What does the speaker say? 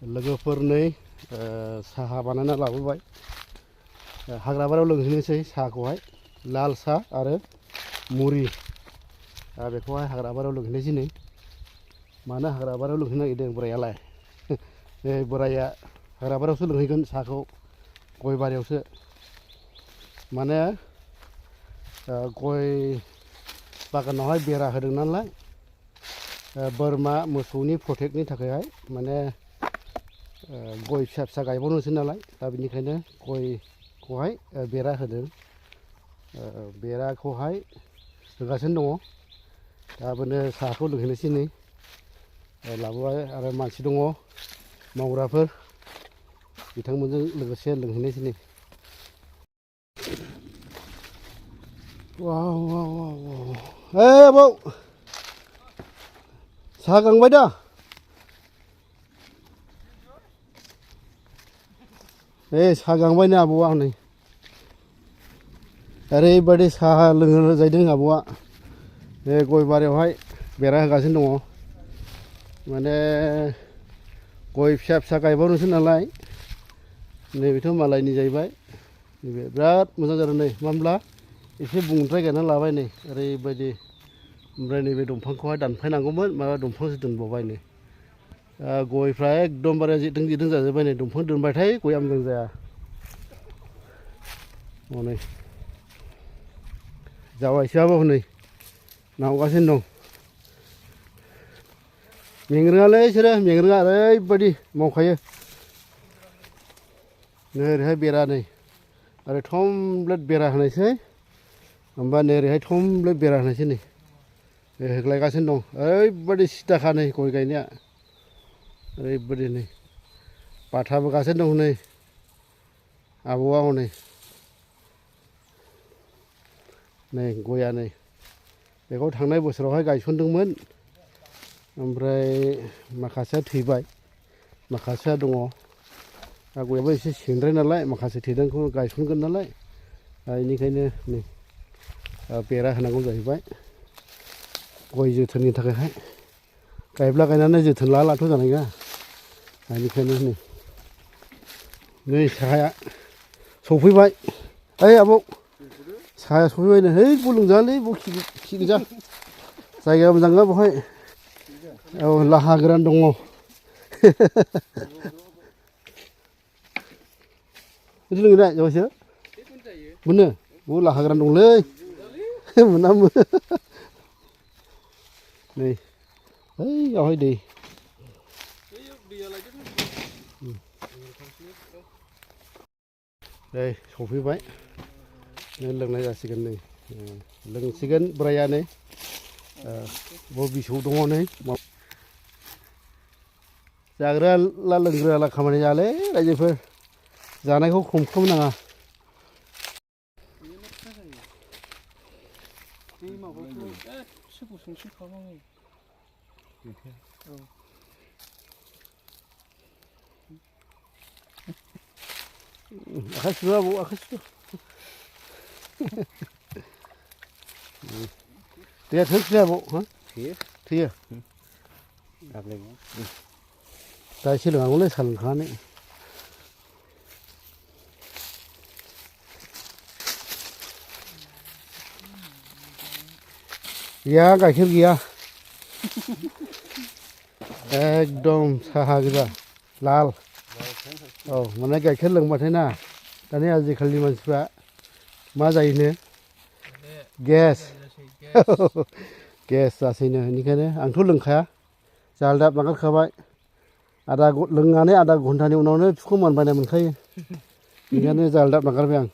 लोगोफोरनै साहा बानायना लाबोबाय हाग्रा बारियाव लोंहैनोसै साहाखौहाय लाल साहा आरो मुरि बेखौहाय हाग्रा बारियाव लोंहैनोसै नै मानो हाग्रा बारियाव लोंहैनो नागिरदों बोरायालाय बे बोराया हाग्रा बारियावसो लोंहैगोन साहाखौ गय बारियावसो माने गय बागानावहाय बेरा होदों नालाय बोरमा मोसौनि प्रटेक्टनि थाखायहाय माने गय फिसा फिसा गायबावनोसै नालाय दा बेनिखायनो गयखौहाय बेरा होदों बेराखौहाय होगासिनो दङ दाबोनो साहाखौ लोंहैनोसै नै लाबोबाय आरो मानसि दङ मावग्राफोर बिथांमोनजों लोगोसे लोंहैनोसै नै वाव वाव वाव वाव आबौ साहा गांबाय दा साहा गांबायनो आबौआ हनै ओरैबायदि साहा लोंनो जाहैदों आबौआ बे गय बारियावहाय बेरा होगासिनो दङ माने गय फिसा फिसा गायबावनोसै नालाय नैबेथ' मालायनि जाहैबाय नैबे बिराद मोजां जादों नै मामब्ला एसे बुंद्राय गायना लाबाय नै ओरैबायदि ओमफ्राय नैबे दंफांखौहाय दानफायनांगौमोन माबा दंफांसो दोनबावबाय नै गयफ्रा एकदमबारे जिदों जिदों जाजोब्बाय नै दंफां दोनबायथाय गया मोजां जाया हनै जावायसोआबो हनै नाहगासिनो दं मेंरोङालै बिसोरो मेंरोङा ओरैबायदि मावखायो नै ओरैहाय बेरा नै ओरै थमब्लेट बेरा होनायसै ओमफ्राय नै ओरैहाय थमब्लेट बेरा होनायसै नै होग्लायगासिनो दं ओरैबायदि सिदाखा नै गय गायनाया ओरैबायदि नै बाथा बोगासिनो दं नै आबौआ हनै नै गया नै बेखौ थांनाय बोसोरावहाय गायसनदोंमोन ओमफ्राय माखासेया थैबाय माखासेया दङ दा गयाबो एसे सेंद्राय नालाय माखासे थैदोंखौ गायसनगोन नालाय दा बेनिखायनो नै बेरा होनांगौ जाहैबाय गय जोथोननि थाखायहाय गायब्ला गायनानै जोथोन लायालाथ' जानाय नङा बेनिखायनो नै साहाया सफैबाय ओइ आबौ साहाया सफैबायनो है बेखौ लोंजायालै खि गोजा जायगाया मोजां नङा बेवहाय औ लाहा गोरान दङ बिदि लोङो दा जौसो मोनो बेयाव लाहा गोरान दंलै मोनामो नै ओइयावहाय दै नै सफैबाय लोंनाय जासिगोन नै लोंसिगोन बोराया नै बाव बिसौ दङ नै जाग्राया लोंग्रायाला खामानि जायालै रायजोफोर जानायखौ खम नाङा आखाइ सुदो आबौ आखाइ सुदो दैया थोनोसै आबौ थैयो दा एसे लोंनांगौलै साहा लोंखांनानै गैया गाइखेर गैया एकदम साहा गोजा लाल औ माने गाइखेर लोंबाथाय ना दानि आजिखालिनि मानसिफ्रा मा जायोनो गेस गेस जासैनो बेनिखायनो आंथ' लोंखाया जालदाब नागारखाबाय लोंनानै आधा घन्टानि उनावनो बिखुं मानबायनाय मोनखायो बेनिखायनो जालदाब नागारबाय आं